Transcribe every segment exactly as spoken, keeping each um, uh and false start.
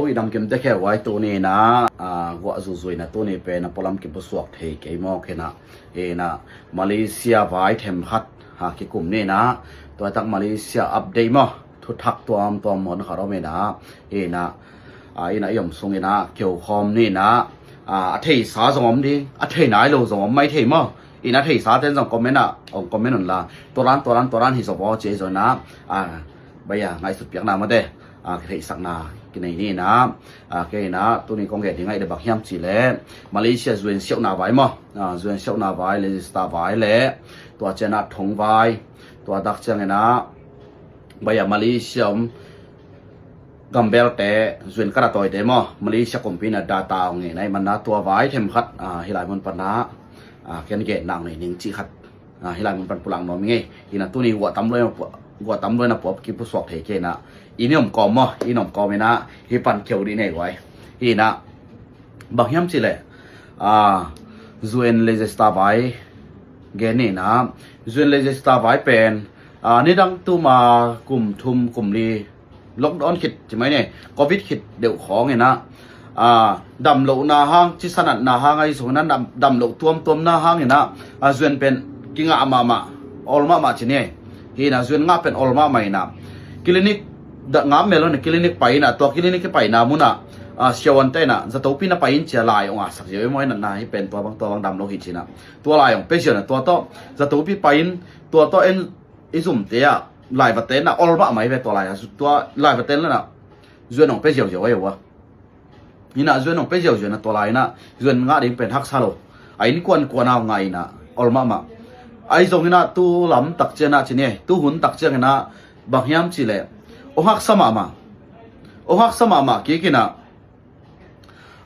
I dam kimte kheuh vai tuni in ah, ah, guah zuzuina tuni pen a pualam kipusuak thei kei mawk in ah, in ah, Malaysia vai themkhat, ah, kikum ni in ah, tua tak Malaysia update maw, thuthak tuamtuam hon khat om in ah, in ah, ah, in ah i om sung in ah keukhawm ni in ah, ah, a theisa zong om ding, a thei nai lo zong om mai thei maw. In ah a theisa ten zong comment ah ong comment un la, tua dan tua dan tua dan hi zaw vaw ci ei zaw in ah, ah, baia ngaihsut piakna mawte, ah, kitheihsakna kinei ni in ah, ah, kei in ah tuni kong gen ding ngaih le bang hiam cih leh Malaysia zuan siauhna vai maw, ah, zuan siauhna vai, register vai le tua ciang ah thong vai, tua tak ciang in ah baia Malaysia om gambelte zuan kara tawite maw, Malaysia kumpi in ah data ong ngeina i man ah tua vai themkhat, ah, hi lai mun pan ah, ah, ken gen nak nei ning cih khat, ah, hi lai mun pan pulak nuam i ngei. In ah tuni guah tam luai na pua, guah tam luai na pua kipusuak thei kei in ah, i ni om kawm maw, i ni om kawm in ah hi pan keu dih nei guai. In ah bang hiam cih leh, ah, zuan register vai gen ni in ah, zuan register vai pen, ah, nidang tuma kum thum kum li lockdown khit ci mai ni, covid khit deuh khawng in ah, ah, damlohna hang, cisa natna hang ahi zong in ah dam, damloh tuamtuamna hang in ah, ah, zuan pen kingah mahmah, ol mahmah ci ni. Hi in ah zuan ngah pen ol mahmah in ah clinic dah ngam mel hon clinic pai in ah, tua clinic i paina mun ah, ah, siavuante in ah zatopi na pai in ci a lai ong a sak ziau i maw, natna hi pen tua bang, tua bang damloh hi ci in ah tua lai ong pia ziau in ah, tua tawh zatopi pai in, tua tawh en i zumte ah laivate in ah ol mahmah hi ve tua lai ah, tua laivate in ah zuan ong pia ziauziau ahi uh a. In ah zuan ong pia ziauziau in ah tua lai in ah zuan ngah ding pen haksa lo. A innkuan kuan ah ngah in ah ol mahmah. Ahi zong in ah tu lam tak ciang ah ci ni, tu hun tak ciang in ah bang hiam cih leh ong haksa mahmah. Ong haksa mahmah kik in ah,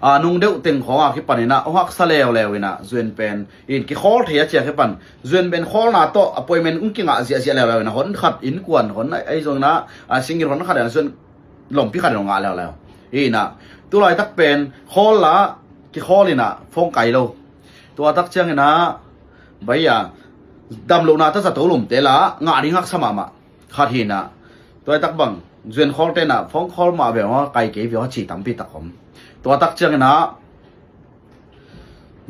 a, nung deuh teng khawng a kipan in ah ong haksa leuleu in ah zuan pen in kikhawl thei a ci a kipan, zuan pen khawlna tawh appointment ong kingah ziahziah leuleu in ah, hon khat innkuan hon ahi zong in ah, a, singgil hon khat in ah zuan lompi khat in ong ngah leuleu. Hi in ah tu laitak pen khawl la, kikhawl in ah phone kai lo. Tua tak ciang in ah baia damlohna tawh zato lumte la ngah ding haksa mahmah. Khat hi in ah, tua laitak bang zuan khawlte in ah phone call mah ve aw, kai kei ve aw ci tampi tak om. Tua tak ciang in ah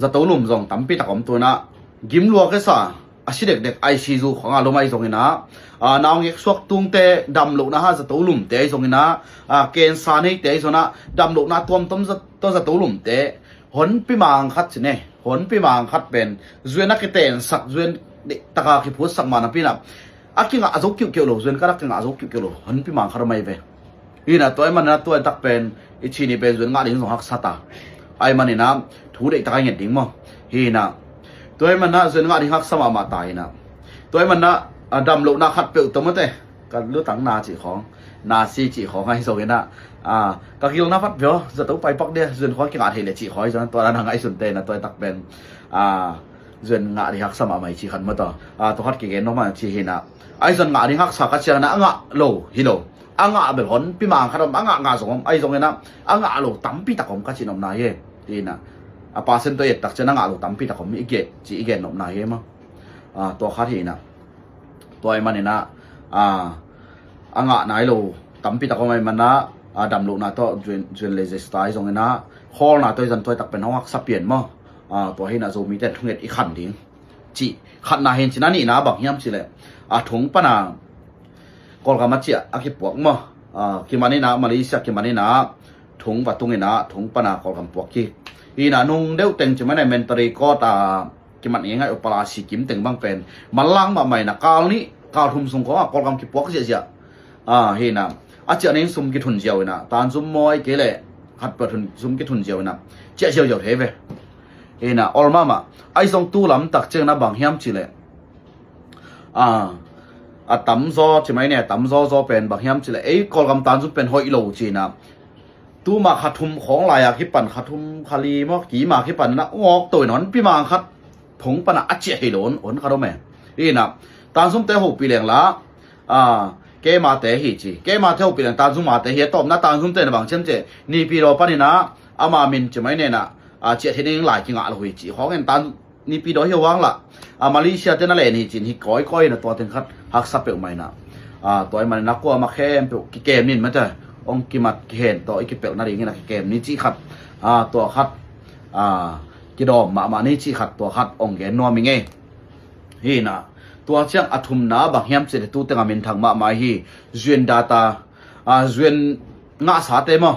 zato lum zong tampi tak om. Tu in ah gim lua kisa, a si dekdek I C U khawng ah lum ahi zong in ah, a, naungek suak tungte damlohna hang zato lumte ahi zong in ah, a, cancer neite ahi zong in ah damlohna tuamtuam za, tawh zato lumte honpi mang khat ci ni, honpi mang khat pen zuan a kitensak, zuan deihtak a kiphutsak mah napi in ah a kingah zo kiuhkiuh lo, zuan kara kingah zo kiuhkiuh lo honpi mang khat om ahi ve. Hi in ah tua ahih manin ah tua laitak pen i ci ni pen zuan ngah ding zong haksa ta. Ahih manin ah thu deihtak a i nget ding maw. Hi in ah tua ahih manin ah zuan ngah ding haksa mahmah ta in ah, tua ahih manin ah, a, damlohna khat peuh tawh mawte, ka lutang na cih khawng, na si cih khawng ahi zong in ah, a, ka gil na vat ve aw, zato pai pak dia, zuan khawng kingah thei leh cih khawng ahi zong in ah, tua dan a ngaihsunte in ah tua laitak pen, a, zuan ngah ding haksa mahmah hi ci khat maw taw. A, tua khat kigen nuam a ci hi in ah, ahi zong ngah ding haksa ka ciang in ah a ngah lo hi lo. A ngah bel honpi mang khat om, a ngah ngah zong om, ahi zong in ah a ngah lo tampi tak om ka cih nopna hi. Hi in ah a percent tawh i et tak ciang a ngah lo tampi tak om i gen, ci i gen nopna hi maw. A, tua khat hi in ah tua ahih manin ah, a, a ngah nai lo tampi tak om ahih manin ah, a, damlohna tawh zuan, zuan register ahi zong in ah khawlna tawh i zan tua laitak pen hong haksa pian maw. A, tua hi in ah Zomite in thunget i khan ding cih khatna hi in, ci in ah nihna bang hiam cih leh, a, thong pan a Kawlgam a ciah a kipuak maw, a, kiman in ah, Malaysia kiman in ah thong va tung in ah thong pan a Kawlgam puak hi. Hi in ah nung deuh teng ci mai ni, Mentari Court a kimat ngeingai uh pala si kim teng bang pen manlang mahmah in ah kal nih kal thum sung khawng ah Kawlgam kipuak ziahziah. A, hi in ah a ciah ning sum kithun ziau in ah, tanzum maw ahih kei leh khatpeuh thun, sum kithun ziau in ah ciah ziauziau thei ve. Hi in ah ol mahmah. Ahi zong tu lam tak ciang in ah bang hiam cih leh, a, a tamzaw ci mai ni, a tamzaw zaw pen bang hiam cih leh ei Kawlgam tanzum pen hoih lo ci in ah, tuma kha thum khawng lai a kipan, kha thum kha li maw, kim a kipan in ah ong awk to in ah honpi mang khat thong pan a a ciah thei lo hon, hon khat om e. Hi in ah tanzumte hopih leng la, a, keimate hi ci, keimate hopih leng tanzumate hi. A tawpna tanzumte in ah bang ci hiam cih leh Naypyidaw pan in ah ama min ci mai ni in ah, a, ciah theih ding lai kingah lo hi ci khawng in tan Naypyidaw hi uh hang lah, a, Malaysia te na len hi ci in hi kawikawi in ah tua teng khat haksa peuhmah in ah, a, tua ahih manin ah kuamah khempeuh kikem ni in mate, hong kimat kihen tawh i kipelh nadingin a kikem ni cih khat, a, tua khat, a, kidawm mahmah ni cih khat, tua khat hong gen nuam ing ei. Hi inah, tua ciang a thumna bang hiam cih leh tu teng a minthang mahmah hi, U N data, a, U N ngahsate maw.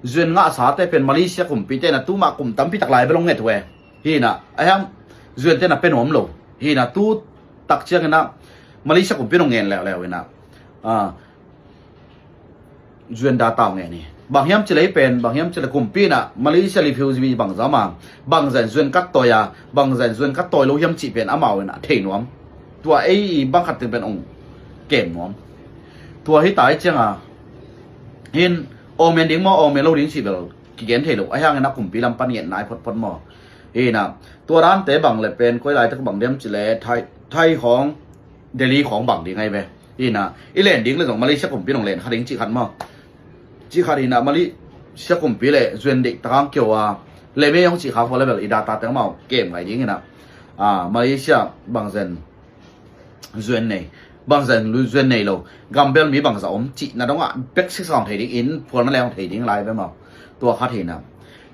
U N ngahsate pen Malaysia kumpite inah tu mah kum tampi tak lai bel hong nget uh e. Hi inah, a hiang U N te inah pe nuam lo. Hi inah tu tak ciang inah Malaysia kumpi in hong ngen leuleu inah, a, U N data hong ngen hi. Bang hiam cih leh pen, bang hiam cih leh kumpi inah Malaysia refugee bangzah om a, bangzah in U N kat tawi a, bangzah in U N kat tawi lo hiam cih pen amau inah thei nuam. Tua ei i bang khat teng pen hong kem nuam. Tua hi ta i ciang a, hin awng men ding maw, awng men lo ding cih bel kigen thei lo. A hiang inah kumpi lam pan ngetna hi photphot maw. Hi inah, tua dante bang leh pen koi laitak bang diam cih leh Thai, Thai khawng, Delhi khawng bang ding ahi ve. Hi inah, i len ding leh zong Malaysia kumpi in hong len kha ding cih khat maw. Cih khat hi inah, Malaysia kumpi leh U N deih tak hong kio a, leh mei hong cih kha khua leh bel i data teng amau kem ngai ding inah, a, Malaysia bangzah in U N nei, bangzah in U N nei lo, gambel mi bangzah om cihna dongah bek siksa hong thei ding, inn phualna leng hong thei ding lai ve maw. Tua khat hi inah,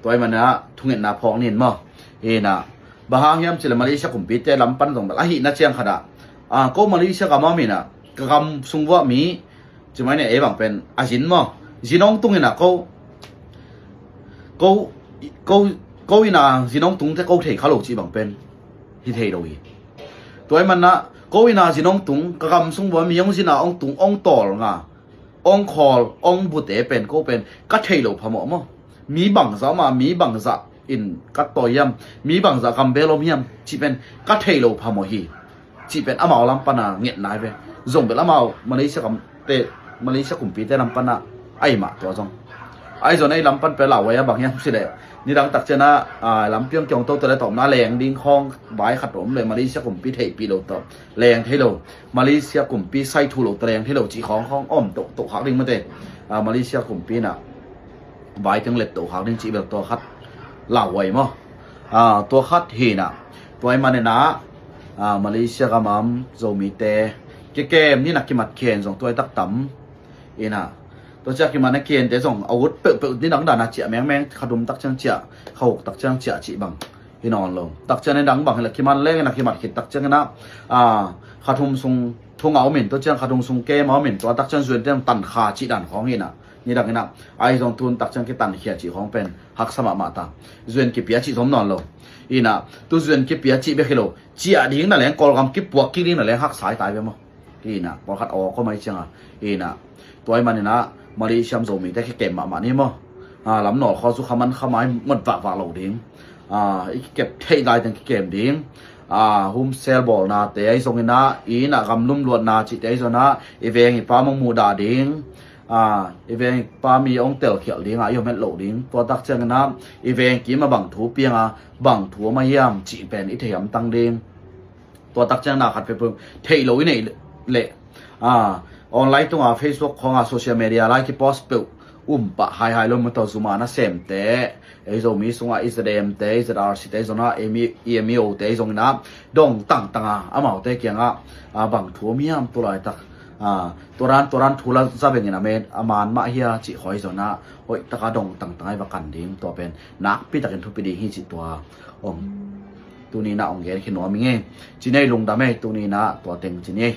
tua ahih manin ah thungetna phawk ni in maw. Hi inah, bang hang hiam cih leh Malaysia kumpite lam pan zong bel ahihna ciang khat ah, a, ko Malaysia gam ah om inah, ka gam sung vuah mi, ci mai ni ei bang pen a zin maw, zin hong tung inah ko, ko, ko, ko inah zin hong tungte ko thei kha lo cih bang pen hi thei lo hi. Tua ahih manin ah ko inah zin hong tung, ka gam sung vuah mi hong zin a hong tung, hong tawl nga, hong khawl, hong bute pen ko pen ka thei lo phamawh maw. Mi bangzah om a, mi bangzah in kat tawi hiam, mi bangzah gambel om hiam cih pen ka thei lo phamawh hi, cih pen amau lam pan a ngetna hi ve. Zong bel amau Malaysia gamte, Malaysia kumpite lam pan a ahi mah tua zong. Ahi zong ei lam pan pen lauhuai a, bang hiam cih leh nidang tak ciang a, a, lampi hong kiong tote leh tawpna leng ding khawng vai khat om leh Malaysia kumpi theihpih lo tawh leng thei lo, Malaysia kumpi sai thu lo tawh leng thei lo cih khawng khawng om tohtoh khak ding mate. A, Malaysia kumpi inah vai teng let toh khak ding cih bel tua khat lauhuai maw. A, tua khat hi inah, tua ahih manin ah, a, Malaysia gam a om Zomite kikem ni inah kimat khen zong tua hi tak tam inah. Tua ciang kimat na kihente zong a ut peuhpeuh, nidang dan a ciah mengmeng, kha thum tak ciang ciah, kha guk tak ciang ciah cih bang hi nawn lo. Tak ciang nidang bang hi leh kiman leng inah kimat khit tak ciang inah, a, kha thum sung thung a om in, tua ciang kha thum sung kem a om in, tua tak ciang U N te zong tankha cih dan khawng hi inah. Nidang inah, ahi zong tun tak ciang kitankhia cih khawng pen haksa mahmah ta. U N kipia cih zong om nawn lo. Inah, tu U N kipia cih bek hi lo, ciah ding na leng, Kawlgam kipuak kik ding na leng haksa hi ta ve maw. Hi inah, pawlkhat aw ko mai ciang a. Hi inah, tua ahih manin ah Malaysia Zomite kikem mahmah ni maw. A, lam nawl khawng zu kha man kha mai mawk vahvah lo ding. A, i kikep theih lai teng kikem ding. A, home cell bawlnate ahi zong inah, i inah gam lum luatna cihte ahi zong inah, i veng i pam hong muhdah ding. A, i veng i pam i hong telkhialh ding a, i om het loh ding. Tua tak ciang inah i veng kim a bang thu piang a, bang thu om a hiam cih pen i thei hamtang ding. Tua tak ciang na khat peuhpeuh theih lo i neih leh, a, online tungah, Facebook khawngah, social media lai kipost peuh um pah haihai lo maw. Tua Zuma nasemte, ei Zomi sungah i Z M te, i Z R C te, zong inah, E M E O te, zong inah dong tangtang a, amaute kiangah, a, bang thu om hiam tu laitak, a, tua dan tua dan thu la za beng in a, a man mah hia cih khawng zong inah hoih tak a dong tangtang a i va kan ding, tua pen nakpi takin thupi ding hi cih tua. Om. Tuni inah hong gen khin nuam ing ei. Ci ni ei, lungdam ei, tuni inah tua teng ci ni ei.